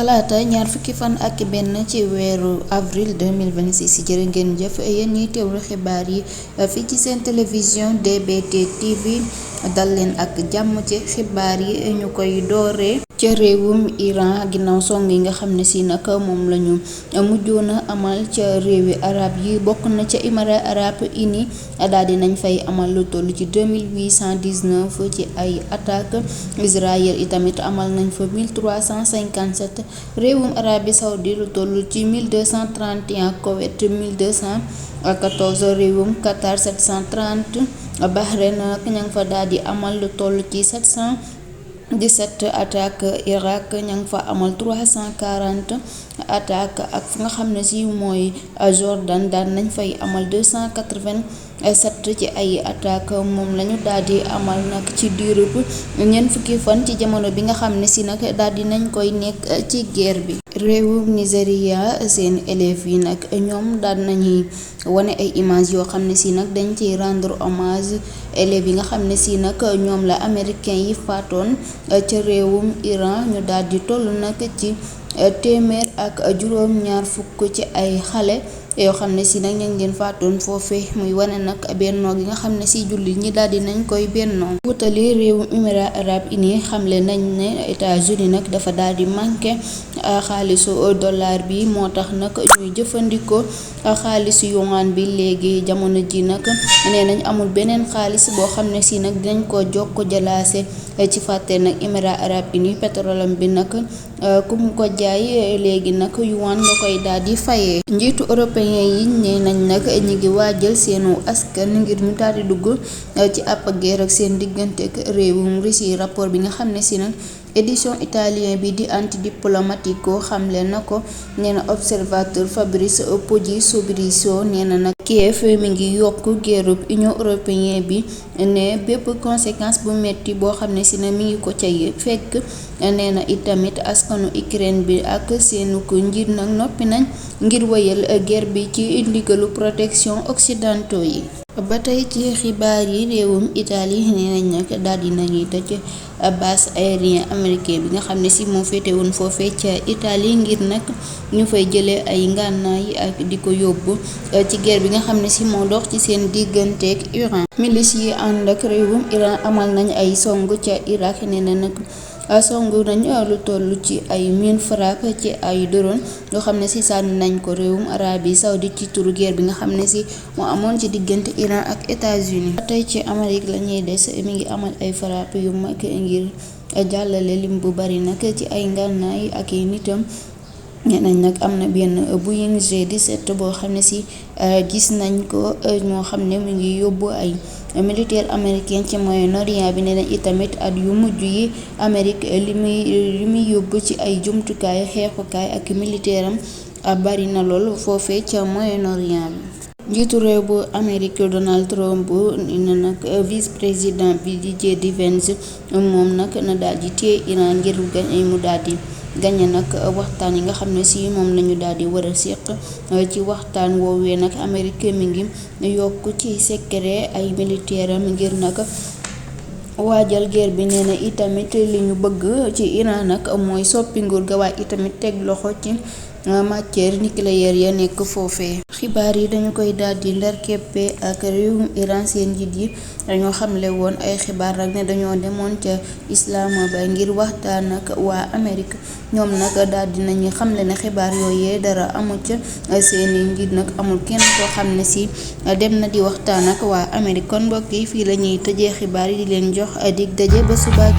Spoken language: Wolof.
talaata ñaar fukki fan ak benn ci weeru avril 2026 jërë ngeen jëf yéen ñiy teewlu xibaar yi fii ci seen télévision DBT TV dal leen ak jàmm ci xibaar yi ñu koy dooree ca réewum Iran ginnaaw song yi nga xam ne si nag moom la ñu mujjoon a amal ca réewi arab yi bokk na ca Émirats arabes unis daal di nañ fay amal lu toll ci 2819 ci ay attaque Israël itamit amal nañ fa 1357 réewum Arabie Saoudite lu toll ci 1231 Koweït 1214 réewum Qatar 730 Bahreïn nag ña nga fa daal di amal lu toll ci 717 attaque Irak ña nga fa amal 340 attaque ak fi nga xam ne si mooy Jordan daan nañ fay amal 287 ci ay attaque moom lañu daal di amal nag ci diirub ñeent fukki fan ci jamono bi nga xam ne si nag daal di nañ koy nekk ci guerre bi. réewum Nigéria seen élèves yi nag ñoom daan nañuy wane ay images yoo xam ne si nag dañ ciy rendre hommage élèves yi nga xam ne si nag ñoom la américain yi faatoon ca réewum Iran ñu daal di toll nag ci téeméer ak juróom-ñaar fukk ci ay xale yoo xam ne si nag ñu ngi leen faatoon foofee muy wane nag bennoo gi nga xam ne si jullit ñi daal di nañ koy bennoo. wutali réewum Émirats arabes unis xamle nañ ne États-Unis nag dafa daal di manqué xaalisu dollar bi moo tax nag ñuy jëfandikoo xaalisu yuan bi léegi jamono ji nag nee nañ amul beneen xaalis boo xam ne si nag dinañ ko jokko jalaase ci fàtte nag Émirats arabes unis pétrole bi nag ku mu ko jaay léegi nag yuan nga koy daal di fayee. njiitu européen yi nee nañ nag ñi ngi waajal seenu askan ngir ñu daal di dugg ci ab guerre ak seen diggante ak réewum Russie rapport bi nga xam ne si nag édition italien bi di Anti Diplomatico xamle na ko nee na observateur Fabrice Poggi Sobrisio nee na nag Kiev mi ngi yokk guerre Union européenne bi ne bépp conséquence bu metti boo xam ne si na mi ngi ko cay fekk nee na itamit askanu Ukraine bi ak seenu ko njiit nag noppi nañ ngir wëyal guerre bi ci ndigalu protection occidentaux yi. ba tey ci xibaar yi réewum Italie nee nañ nag daal di nañuy tëj base aérien américain bi nga xam ne si moo féete woon foofee ca Italie ngir nag ñu fay jëlee ay ngànnaay ak di ko yóbbu ci guerre bi nga xam ne si moo dox ci seen digganteeg Iran. milice yi ànd ak réewum Iran amal nañ ay song ca Irak nee na nag songu nañ lu toll ci ay 1000 frappe ci ay drone yoo xam ne si sànni nañ ko réewum Arabie Saoudite ci turu guerre bi nga xam ne si moo amoon ci diggante Iran ak États-Unis. tey ci Amérique la ñuy des mi ngi amal ay frappe yu mag ngir jàllale lim bu bari nag ci ay ngànnaay ak i nitam. ñeneen nag am na benn Boeing G-17 boo xam ne si gis nañ ko moo xam ne mu ngi yóbbu ay militaire américain ci Moyen-Orient bi nee nañ itamit at yu mujj yi Amérique li muy yóbbu ci ay jumtukaay xeexukaay ak militaire am bari na lool foofee ca Moyen-Orient bi. njiitu réew bu Amérique Donald Trump ne nag vice président bi di JD Vance moom nag na daal di téye Iran ngir mu daal di gañe nag waxtaan yi nga xam ne si moom lañu daal di war a séq ci waxtaan woowee nag Amérique mi ngi yokk ci secret ay militaire am ngir nag waajal guerre bi nee na itamit li ñu bëgg ci Iran nag mooy soppi nguur ga waaye itamit teg loxo ci matière nucléaire ya nekk foofee. xibaar yi dañu koy daal di ndar keppe ak réewum Iran seen njiit yi dañoo xamle woon ay xibaar rek ne dañoo demoon ca Islamabad ngir waxtaan ak waa Amérique ñoom nag daal di nañu xamle ne xibaar yooyee dara amul ca seeni njiit nag amul kenn koo xam ne si dem na di waxtaan ak waa Amérique kon mbokk yi fii la ñuy tëjee xibaar yi di leen jox dig daje ba suba.